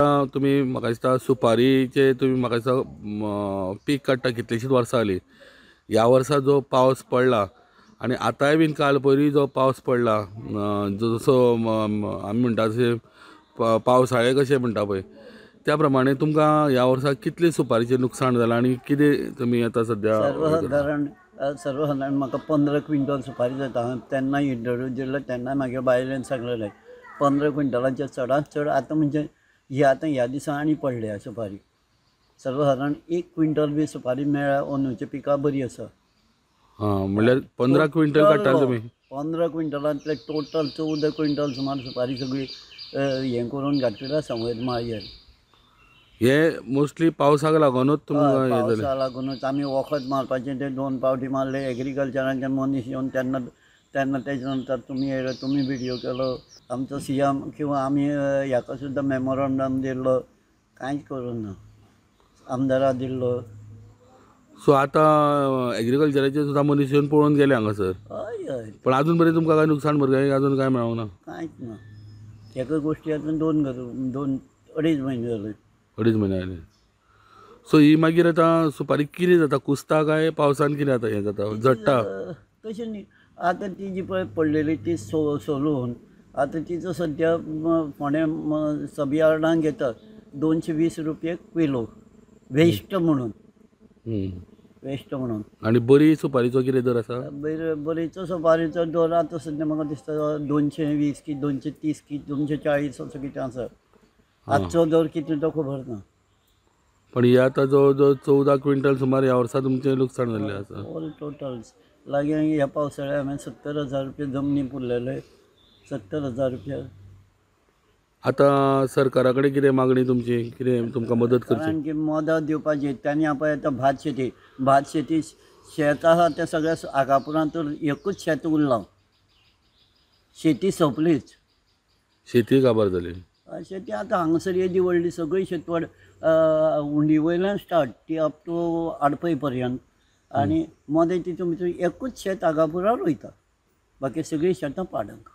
तुमी म्हाका दिसता सुपारीचे तुमी म्हाका दिसता पीक काडटा कितलींशींच वर्सां जालीं. ह्या वर्सा जो पावस पडला आनी आतांय बीन काल पयरूय जो पावस पडला, जसो आमी म्हणटा तशें पावसाळे कशें म्हणटा पळय त्या प्रमाणे तुमकां ह्या वर्सा कितलें सुपारीचें नुकसाण जालां आनी कितें तुमी आतां सद्या? सर्वसादारण म्हाका 15 क्विंटल सुपारी जाता. हांवें तेन्ना इंटरव्यू दिल्लो तेन्ना म्हागे बायलेन सांगलेलें 15 क्विंटलांचे चडांत चड आतां म्हणजे ही आतां ह्या दिसा आनी पडल्या सुपारी. सर्वसादारण 1 क्विंटल बी सुपारी मेळ्ळ्या अंदूच्या पिका बरी आसा. आं, म्हणल्यार 15 क्विंटल काडटा तुमी? 15 क्विंटलांतले टोटल 14 क्विंटल सुमार सुपारी सगळी हें करून घातलेली आसा वयर माळयेर. हे मोस्टली पावसाक लागूनच तुमकां? पावसाक लागूनच आमी वखद मारपाचें तें 2 पावटी मारले. एग्रीकल्चराचे मनीस येवन तेन्ना तेन्ना तेच्या नंतर तुमी येयले, तुमी व्हिडियो केलो, आमचो सी एम किंवा आमी ह्याका सुद्दां मेमोरंडम दिल्लो, कांयच करूंक ना. आमदारा दिल्लो. सो आतां एग्रीकल्चराचे सुद्दां मनीस येवन पळोवन गेले हांगासर? हय हय. पण आजून पर्यंत तुमकां कांय नुकसाण भरपाई आजून कांय मेळोंक ना? कांयच ना. एका गोश्टी आतां 2 अडीच म्हयने जाले. 2.5 म्हयने जाले. सो ही मागीर आतां सुपारी कितें जाता, कुसता काय पावसान कितें जाता, हें जाता झडटा? तशें न्ही, आतां ती जी पळय पडलेली ती सोलून आतां तिचो सद्या फोंडें सब यार्डान घेतात 220 रुपये किलो वेस्ट म्हणून. वेस्ट म्हणून. आनी बरी सुपारीचो कितें दर आसा? बरीचो सुपारीचो दर आतां सद्या म्हाका दिसता 220 की 230 की 240 असो कितें आसा. आजचो दर कितें तो खबर ना. पण हे आतां जवळ जवळ 14 क्विंटल सुमार ह्या वर्सा तुमचें लुकसाण जाल्लें आसा. ऑल टोटल्स लागीं ह्या पावसाळ्या हांवें 70,000 रुपया जमनी पुरलेले, 70,000 रुपया. आतां सरकारा कडेन कितें मागणी तुमची, कितें तुमकां मदत करची? कारण की मदत दिवपाची तांणी पळय आतां भात शेती, भात शेती शेत आसा तें सगळ्या आगापुरांत तर एकूच शेत उरलां, शेती सोंपलीच. शेती काबार जाली. शेती आतां हांगासर येदी व्हडली सगळी शेतवड उंडी वयल्यान स्टार्ट ती अप टू आडपय पर्यंत, आनी मदें तितून भितर एकूच शेत आगापुरार वयता, बाकी सगळीं शेतां पाडंग.